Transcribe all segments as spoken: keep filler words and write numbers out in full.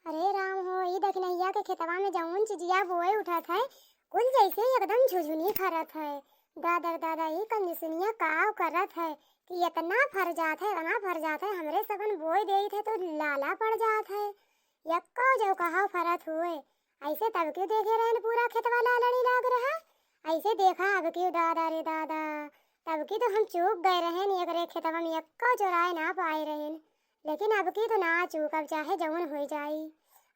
अरे राम हो, ई दखिनहिया के खेतवा में जउन चिजिया बोए उठत है, कुल जइसे एकदम झुझुनी फरत है। दादा रे दादा, ई कंजुसनिया काव करत है कि एतना फर जात है, एतना फर जात है, हमरे सबन बोए देइत है तो लाला पड़ जात है। यक्को जउ कहाव फरत होए, अइसे तब क्यों देखे रहेन पूरा खेतवा लालड़ी लाग रहा, अइसे देखा अब क्यों दादा रे दादा, तब की तो हम चूक गए रहेन, एकरे खेतवा में यक्को चोराए ना पाए रहेन। लेकिन अब की तो ना चूकब, चाहे जउन होइ जाई।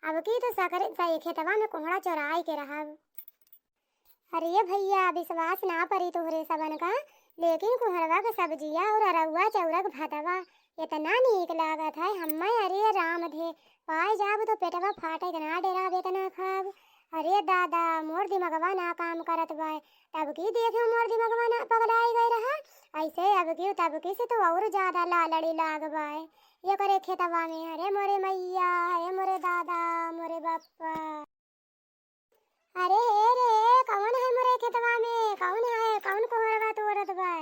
अब की तो सकरे सही खेतवा में कोहड़ा चोराए के रहब। अरे भइया, विश्वास ना परी तोहरे सबन का, लेकिन कुहरवा के सब्जिया और अरउआ चउरक भतवा एतना नीक लागत है। हम्मे अरे राम धे पाए जाब तो पेटवा फाटे के ना डेराब एतना खाब। अरे दादा, मोर दिमगवा ना काम करत बाय। तब की देखे मोर दिमगवा ना पगलाई गए रहा, अइसे अब की तब की से तो और ज्यादा लालड़ी लाग बाय। ये करे खेतवा में, अरे मोरे मइया, अरे मोरे दादा, मोरे बप्पा। अरे हे रे, कउन है मोरे खेतवा में? कउन है? कउन कोहरवा तोड़त बाय?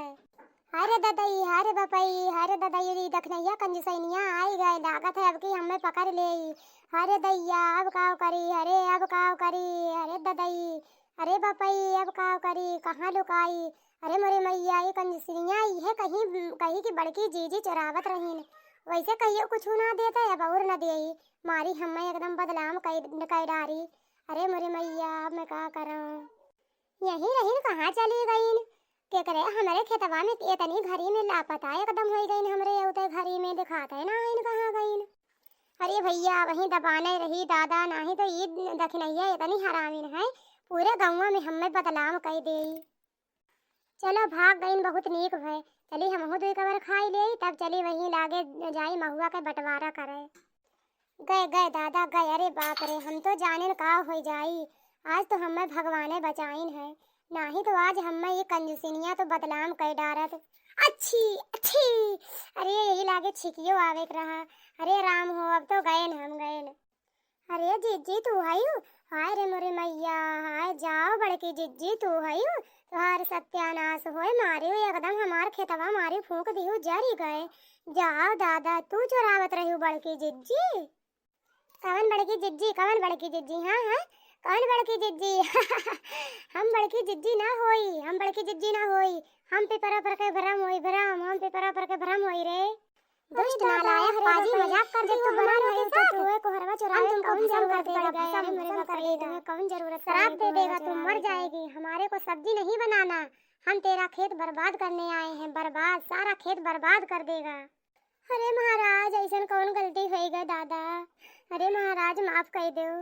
हाय रे ददई, हाय रे बपई, हाय रे ददई, ई दखिनहिया कंजुसैनिया आई गए, लागत है अब की हम्मे पकड़ लेई। हाय रे दैया, अब काव करी? अरे अब काव करी? अरे ददई, अरे बपई, अब काव करी? कहाँ लुकाई? अरे मोरे मइया, ई कंजुसनिया, इहे कहीं, कहीं की बड़की जीजी चोरावत रहीन, वइसे कहियो कुछु ना देते, अब और न देई। मारी हम्मे एकदम बदनाम कइ, कइ डारी। अरे मोरे मइया, अब मैं का करौं? यहीं रहीन, कहाँ चली गईन? केकरे हमरे खेतवा में एतनी घरी में लापता एकदम होइ गईन, हमरे अउते घरी में दिखाते ना आइन, कहाँ गईन? अरे भइया, वहीं दबाने रही दादा, नाहीं तो ई दखिनहिया एतनी हरामिन है, पूरे गउँवा में हम्मे बदनाम कइ देई। चलो, भाग गईन, बहुत नीक भय। चली, हमहू दुई कवर खाई लेई, तब चली वहीं लागे जाई महुआ के बंटवारा करे। गए, गए दादा, गए। अरे बाप रे, हम तो जानेन का होइ जाई। आज तो हम्मे भगवाने बचाइन है, नाहीं तो आज हम्मे ई कंजुसनिया तो बदनाम कइ डारत। अच्छी, अच्छी, अरे यही लागे छिकियो आवे के रहा। अरे राम हो, अब तो गएन हम, गएन। अरे जिज्जी, तू हयू? हाय रे मोरे मइया, हाय, जाव बड़की जिज्जी, तू हयू? तोहार सत्यानाश होय, मारियो एकदम हमार खेतवा मारी फूँक दिहू, जरी गए। जाव दादा, तू चोरावत रह्यू बड़की जिज्जी? कवन बड़की जिज्जी, कवन बड़की जिज्जी? हाँ, हाँ, कवन बड़की जिज्जी? हम बड़की जिज्जी ना होई, हम बड़की जिज्जी ना होई, हम पिपरा पर के भ्रम होई, भ्रम, हम पिपरा पर के भ्रम होई रे। दुष्ट नालायक पाजी, मजाक कर दे तू हमारे के साथ। तू कोहरवा चुरावे, हम तुमको भसम कर देगा, भसम, भसम कर देगा। तुम्हें कौन जरूरत पड़ी है कोहरवा चुरावे की? श्राप दे देगा, तुम मर जाएगी। हमारे को सब्जी नहीं बनाना, हम तेरा खेत बर्बाद करने आए हैं, बर्बाद, सारा खेत बर्बाद कर देगा। अरे महाराज, अइसन कौन गलती होइ गए दादा? अरे महाराज, माफ कइ देउ।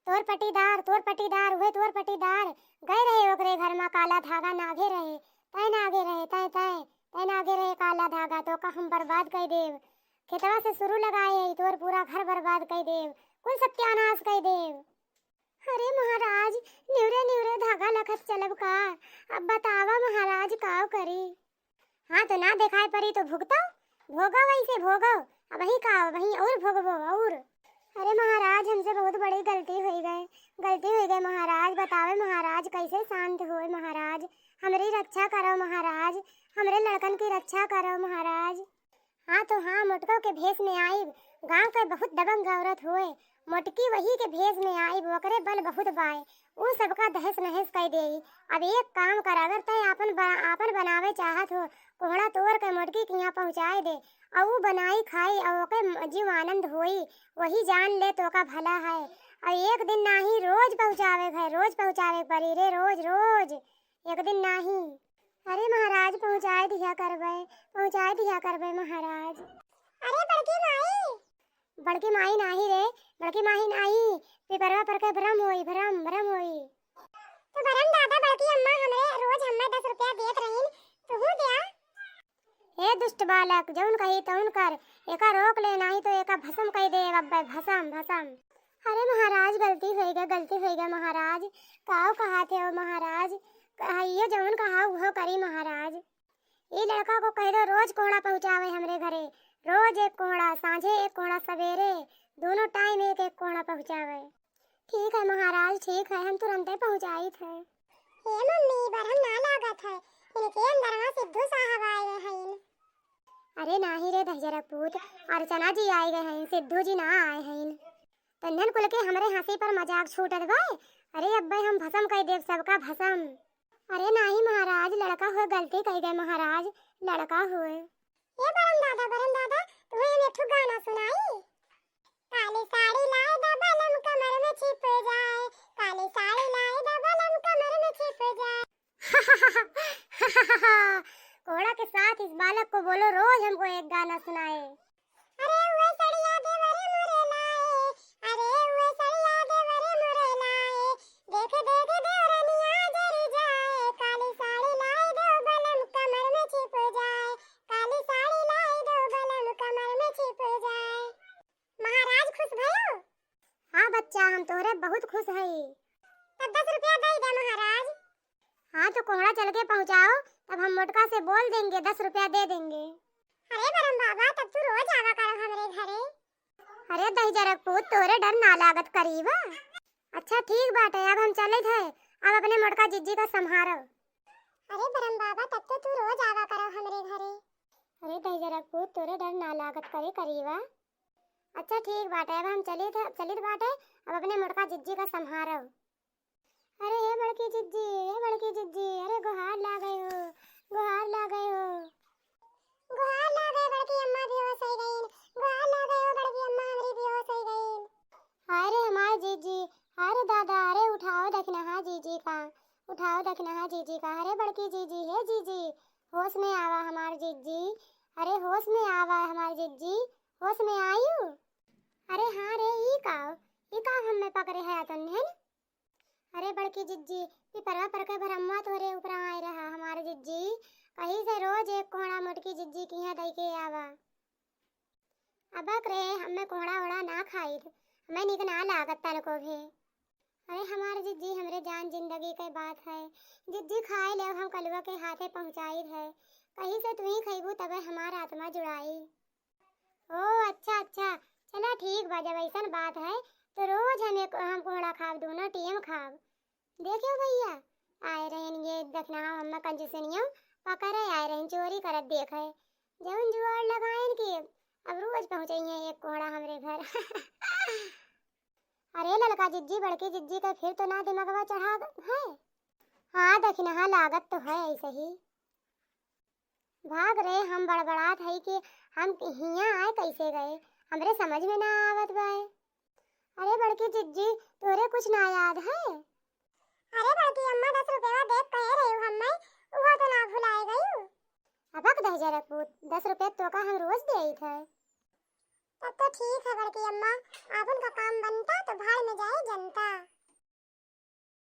तोर पटीदार, तोर पटीदार, उहे तोर पटीदार। गए रहे ओकरे घर मा काला धागा नागे रहे, तय नागे रहे, तय, तय, तय नागे रहे काला धागा, तोका हम बर्बाद कइ देब। खेतवा से सुरु लगाए हई, तोर पूरा घर बर्बाद कइ देब, कुल सत्यानाश कइ देब। अरे महाराज, निउरे निउरे धागा लखत चलब का? अब बतावा महाराज, काव करी? हाँ, तो ना देखाए परी तो भुगतो, भोगो वइसे भोगो, अबहीं का, अबहीं और भोगबो, और। अरे महाराज, हमसे बहुत बड़ी गलती होइ गए, गलती होइ गए महाराज, बतावे महाराज, कइसे शांत होए महाराज, हमरी रक्षा करो महाराज, हमरे लड़कन की रक्षा करो महाराज। हाँ तो हाँ, मोटको के भेष में आइब, गाँव के बहुत दबंग औरत होए, मोटकी वही के भेष में आइब, ओकरे बल बहुत बाए, ऊ सबका तहस नहस कइ देई। अब एक काम कर, अगर तय आपन ब-, आपन बनावे चाहत हो, कोहड़ा तोर के मोटकी किहाँ पहुँचाए दे, अउ ऊ बनाई खाई, अउ ओके म-, जीव आनंद होई, वही जान ले तोका भला है। अउ एक दिन नाहीं, रोज पहुँचावे है, रोज पहुँचावे परी रे, रोज, रोज, एक दिन नाहीं। अरे महाराज, पहुँचाए दिया करबे, पहुँचाए दिया करबे महाराज। अरे बड़की माई, बड़की माई नाहीं रे, बड़की माई नाहीं, पिपरवा पर के भ्रम होई, भ्रम, भ्रम होई। तो भ्रम दादा, बड़की अम्मा हमरे रोज हम्मे दस रुपया देत रहीन, तुहू द्या। हे दुष्ट बालक, जउन कही तउन कर, एका रोक ले, नाहीं तो एका भसम कइ देब अब्बे, भसम, भसम। अरे महाराज, गलती होइ गए, गलती होइ गए महाराज, काव कहा थे हो महाराज, कहियो जउन कहा उहो करी महाराज। ई लड़का को कहि दो रोज कोहड़ा पहुँचावे हमरे घरे, रोज एक कोहड़ा, साँझे एक कोहड़ा, सबेरे, दोनों टाइम एक एक कोहड़ा पहुँचावे। ठीक है महाराज, ठीक है, हम तुरंते पहुँचाइत है। हे मम्मी, बरहम ना लागत है, इनके अंदरवा सिद्धू साहब आए हइन। अरे नाहीं रे दहिजरा पूत, अर्चना जी आए गए हइन, सिद्धू जी ना आए हइन। इन्हन कुल के हमरे हँसी पर मजाक छूटत बा। अरे अब्बे हम भसम कइ देब सबका भसम। अरे नाही महाराज, लड़का होय, गलती कइ गए महाराज, लड़का होय। ए बरम दादा, बरम दादा, तुम्हें हम एक ठो गाना सुनाई। काली साड़ी लाए दा बलम कमर में छिप जाए, काली साड़ी लाए दा बलम कमर में छिप जाए। कोहड़ा के साथ इस बालक को बोलो, रोज हमको एक गाना सुनाए। अरे वो सड़िया देवर मोरे लाए, अरे वो सड़िया देवर मोरे लाए, देख देख देवरनिया जर जाए, काली साड़ी लाए दो बलम कमर में छिप जाए, काली साड़ी लाए दो बलम कमर में छिप जाए। महाराज खुश भयो? हाँ बच्चा, हम तोहरे बहुत खुश हई। तब दस रुपया दे दे महाराज। हाँ तो कोहड़ा चल के पहुँचाओ, तब हम मोटका से बोल देंगे, दस रुपया दे देंगे। अरे बरम बाबा, तब तू रोज आवा करो हमरे घरे। अरे दहिजरक पूत, तोरे डर ना लागत करीबा। अच्छा ठीक बाटे, अब हम चलित है, अब अपने मोटका जिज्जी का संभारो। अरे बरम बाबा, तब तो तू रोज आवा करो हमरे घरे। अरे दहिजरक पूत, तोरे डर ना लागत करे करीबा। अच्छा ठीक बाटे, अब हम चलित है, चलित बाटे, अब अपने मोटका जिज्जी का संभारो। अरे ए बड़की जिज्जी, ए बड़की जिज्जी, अरे गोहार लागे हो, गोहार लागे हो। गोहार लागे, बड़की अम्मा बेहोश होइ गईन, गोहार लागे हो बड़की अम्मा, हमरी बेहोश होइ गईन। अरे हमार जिज्जी, अरे दादा, अरे उठाओ दखिनहा जिज्जी का, उठाओ दखिनहा जिज्जी का। अरे बड़की जिज्जी, हे जिज्जी, होश में आवा हमार जिज्जी, अरे होश में आवा हमार जिज्जी, होश में आयु। अरे हाँ रे, ई का, ई का हमें पकड़े है तुन्हन? अरे बड़की जिज्जी, पिपरवा पर के भरम्मा तोहरे ऊपर आए रहा हमार जिज्जी, कहीं से रोज एक कोहड़ा मोटकी जिज्जी किहाँ दई के आवा। अबक रे, हमें कोहड़ा ओहड़ा ना खाइत, हमें निक ना लागत तनको भी। अरे हमार जिज्जी, हमरे जान जिंदगी के बात है, जिज्जी खाए ले हम कलुआ के हाथे पहुँचाइत है, कहीं से तू ही खइबू तबे हमार आत्मा जुड़ाई। ओ अच्छा अच्छा, चला ठीक बा, जब ऐसन बात है तो रोज हम एक, हम कोहड़ा खाब, दोनों टीम खाब। देखियो भैया, आए रहन ये दखिनहा अम्मा कंजूसनियो पकड़े आए रहन, चोरी करत देखे, जौन जुआड़ लगाइन कि अब रोज पहुँचइहे एक कोहड़ा हमरे घर। अरे ललका जिज्जी, बड़की जिज्जी के फिर तो ना दिमगवा चढ़ा है। हाँ दखिनहा, लागत तो है ऐसे ही। भाग रे, हम बड़बड़ात हई कि हम हियाँ आए कैसे गए, हमरे समझ में ना आवत बाए। अरे बड़की जिज्जी, तोरे कुछ ना याद है? अरे बड़की अम्मा, दस रुपया देब कहे रही हमें, उहो तो ना भुलाए गई। अबक दहिजरक पूत, दस रुपया तोका हम रोज देइत है। तब तो ठीक है बड़की अम्मा, आपन का काम बनता तो भाड़ में जाए।